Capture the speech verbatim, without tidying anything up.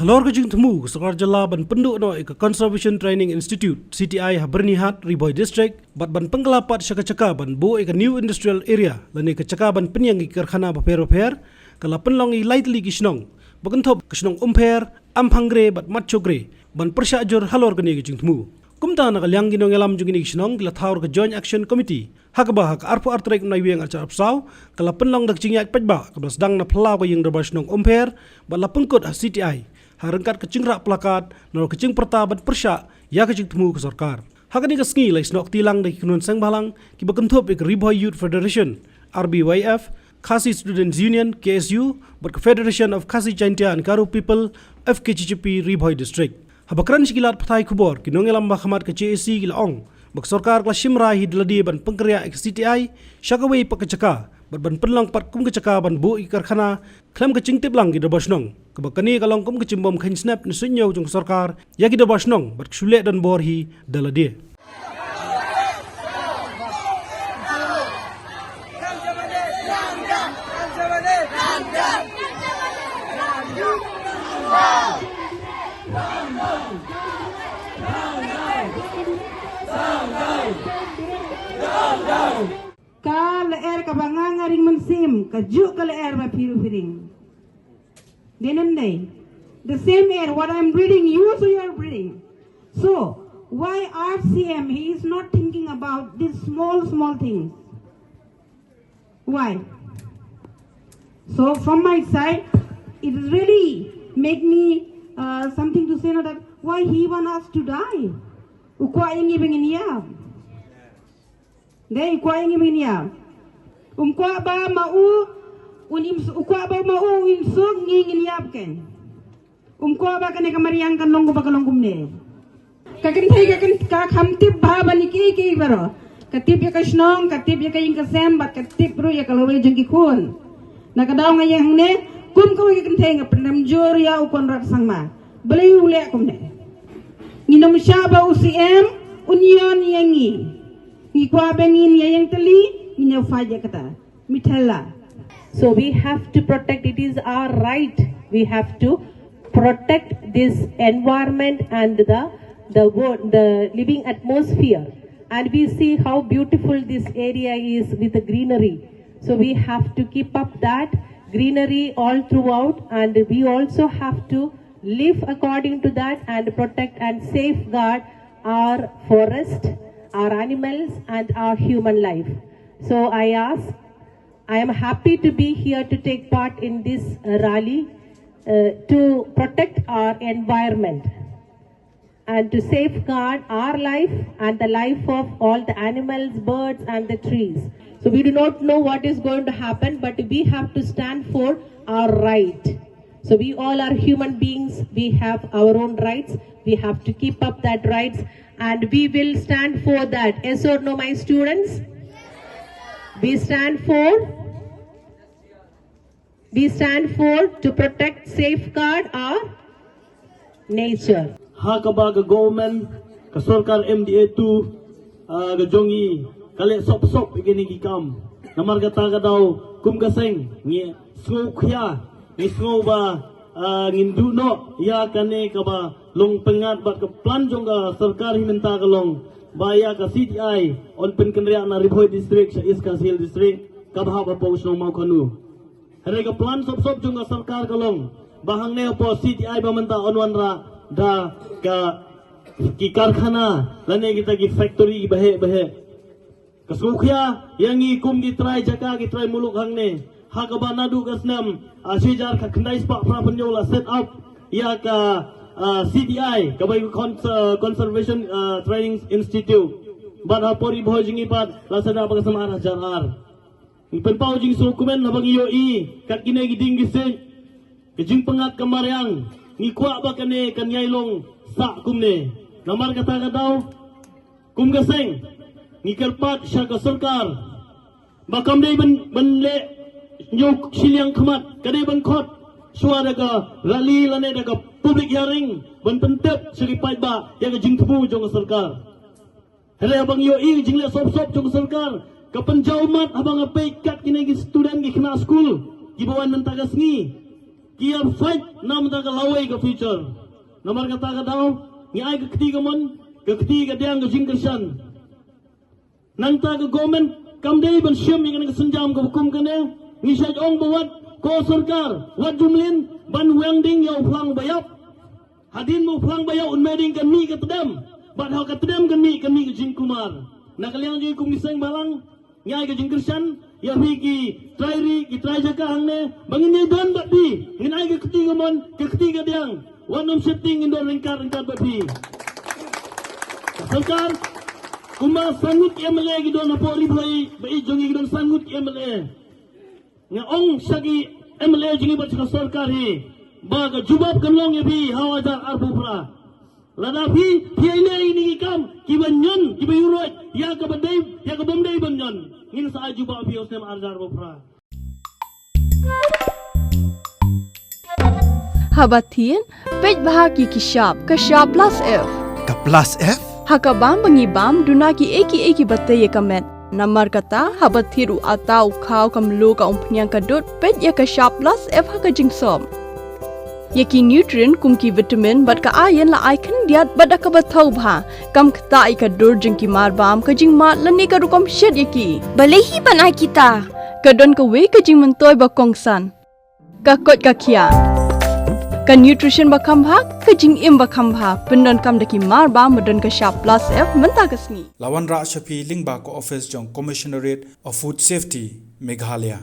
Halor ka jingthmu ka sorkar jylla ban pynduh noh ïa ka Conservation Training Institute, C T I, ha Byrnihat, Ri Bhoi District, bad ban pynkylla pat sha ka jaka ban buh ïa ka New Industrial Area, lane ka jaka ban pynïeng ïa ki karkhana bapher bapher, ka la pynlong ïa lai tylli ki shnong, ba kynthup ka shnong Umpher, Amphanggre bad Matchokgre, ban pyrshah jur halor kane ka jingthmu. Kumta na ka liang ki nongïalam jong kine ki shnong ki la thaw ka Joint Action Committee, ha kaba ha ka arphew ar tarik u Naiwieng arhajar arphew saw, ka la pynlong da ka jingïaid paidbah kaba la sdang na phyllaw ka ïing dorbar shnong Umpher, bad la pynkut ha C T I, ha ryngkat ka jingrah placard, nalor ka jingpyrta ban pyrshah ïa ka jingthmu ka sorkar. Ha kane ka sngi la ïasnoh kti lang da ki kynhun seng bhalang kiba kynthup ïa ka Ri Bhoi Youth Federation, R B Y F, Khasi Students Union, K S U, bad ka Federation of Khasi Jaintia and Garo People, F K J G P, Ri Bhoi District. Haba kren sha ki lad pathai khubor, ki nongïalam ba khmat ka J A C ki la ong ba ka sorkar ka la shim rai hi da lade ban pynkynriah ïa ka C T I sha kawei pat ka jaka, bad ban pynlong pat kum ka jaka ban buh ïa ki karkhana, khlem ka jingtip lang ki dorbar shnong, kaba kane ka long kum ka jingbym kheiñ snep ne suidñiew jong ka sorkar ïa ki dorbar shnong, bad ka shu leh donbor hi da lade. Ka lyer kaba nga nga ring mynsiem, kajuh ka lyer ba phi ruh phi ring. Dei ne ym dei? The same air, what I'm breathing, you also you are breathing. So, why our C M, he is not thinking about these small, small things? Why? So, from my side, it really make me uh, something to say, no, that why he want us to die? U kwah ïa ngi ba ngin ïap. Dei, u kwah ïa ngi ba ngin ïap. Um kwah ba ma u, un im, u kwah ba ma u un im suk, ngi ngin ïap kein. Um kwah ba kane ka mariang kan long kumba ka long kumne. Ka kynthei ka kyn, ka kham tip bha ban ïa kiei kiei baroh. Ka tip ïa ka shnong, ka tip ïa ka ïing ka sem, bad ka tip ruh ïa ka lawei jong ki khun. Na ka daw nga ïeng hangne, kum kawei ka kynthei nga pyndem jur ïa u Conrad Sangma. Balei u leh kumne? Ngin ym shah ba u C M un ïoh ïa ngi. Ngi kwah ba ngin ïa ïeng tylli, ngin ïa fight ïa kata. Mithela. So we have to protect, it is our right. We have to protect this environment and the, the wo-, the living atmosphere. And we see how beautiful this area is with the greenery. So we have to keep up that greenery all throughout, and we also have to live according to that and protect and safeguard our forest, our animals, and our human life. So I ask, I am happy to be here to take part in this, uh, rally, uh, to protect our environment and to safeguard our life and the life of all the animals, birds, and the trees. So we do not know what is going to happen, but we have to stand for our right. So we all are human beings, we have our own rights, we have to keep up that rights, and we will stand for that. Yes or no, my students? We stand for, we stand for to protect, safeguard our nature. Ha kaba ka government, ka sorkar M D A two, ah, ka jong ngi, ka leh sop sop ïa kine ki kam. Namar kata ka daw, kum ka seng, ngi sngewkhia, ngi sngew ba, ah, ngin duh noh ïa kane kaba long pyngngad, bad ka plan jong ka sorkar hi mynta ka long ba ïa ka C T I yn pynkynriah na Ri Bhoi District sha East Khasi Hills District, kaba hap hapoh shnong Mawkhanu. Hynrei ka plan sop sop jong ka sorkar ka long ba hangne hapoh C T I ba mynta yn wanrah da ka, ki karkhana lane kita ki factory kiba heh ba heh. Ka sngewkhia ïa ngi kum ki trai jaka, ki trai muluk hangne, ha kaba naduh ka snem, ah, shihajar khyndai spah phra phew la set up ïa ka, ah, C T I, kaba ïa ka Cons-, ah, Conservation, ah, Training Institute. Bad hapoh Ri Bhoi jong ngi pat la set up ha ka snem ar hajar ar. Ngi pynpaw jingsngewkmen haba ngi ïohi kat kine ki dieng ki siej, ka jingpyngngad ka mariang, ngi kwah ba kane kan ïai long sah kumne. Namar kata ka daw, kum ka seng, ngi kyrpad sha ka sorkar ba kam dei ban, ban leh ñiewshiliang khmat, ka dei ban khot shuwa da ka rally lane da ka public hearing ban pyntip sha ki paidbah ïa ka jingthmu jong ka sorkar. Hynrei haba ngi ïohi ka jingleh sop sop jong ka sorkar, ka pynjaw mat haba nga peit kat kine ki student, ki khynnah skul kiba wan mynta ka sngi. Ki ïa fight namar ka lawei ka future. Namar kata ka daw ngi ai ka kti ka mon, ka kti ka diang, ka jingkyrshan. Nangta ka government kam dei ban shim ïa kane ka sienjam kaba kum kane. Ngi shait ong ba wat ko sorkar, wat ju mlien ban weng ding ïa u phlang ba ïap. Hadien ba u phlang ba ïap un mih ding kan mih ka tdem, bad ha ka tdem kan mih, kan mih ka jingkulmar. Na ka liang jong ngi kum ki seng bhalang, ngi ai ka jingkyrshan ïa phi ki trai ri, ki trai jaka hangne, ba ngin ïai don bad phi, ngin ai ka kti ka mon, ka kti ka diang. Wat nym sheptieng, ngin don ryngkat ryngkat bad phi. Ka sorkar, kumba san ngut ki M L A ki don hapoh Ri Bhoi ba ïeit jong ngi, ki don san ngut ki M L A. Nga ong sha ki M L A jong ngi bad sha ka sorkar hi ba ka jubab kan long ïa phi ha u hajar arphew phra. Lada phi, phi ïai leh ïa kine ki kam kiba ñion, kiba ïuroit ïa kaba dei, ïa kaba ym dei ban ñion, ngin sa ai jubab ïa phi ha u snem arhajar arphew phra. Haba thied, peit bha ki ki shap, ka shap plus F. Ka plus F? Ha ka bam ba ngi bam, duna kiei kiei kiba tei ïa ka met. Namar kata, haba thied u atta, u khaw, ka mluh, ka umphniang, ka dud, peit ïa ka shap plus F ha ka jingsop. Ïa ki nutrient kum ki vitamin bad ka iron la ai khyndiat bad da kaba thaw bha. Kam ktah ïa ka dur jong ki mar bam, ka jingmad lane ka rukom shet ïa ki. Balei hi ban ai kita? Ka don kawei ka jingmyntoi ba kongsan. Ka koit ka khiah. Ka nutrition ba kham bha, ka jingim ba kham bha. Pyndonkam da ki mar bam ba don ka shap plus F mynta ka sngi. La wanrah sha phi lyngba ka office jong Commissionerate of Food Safety, Meghalaya.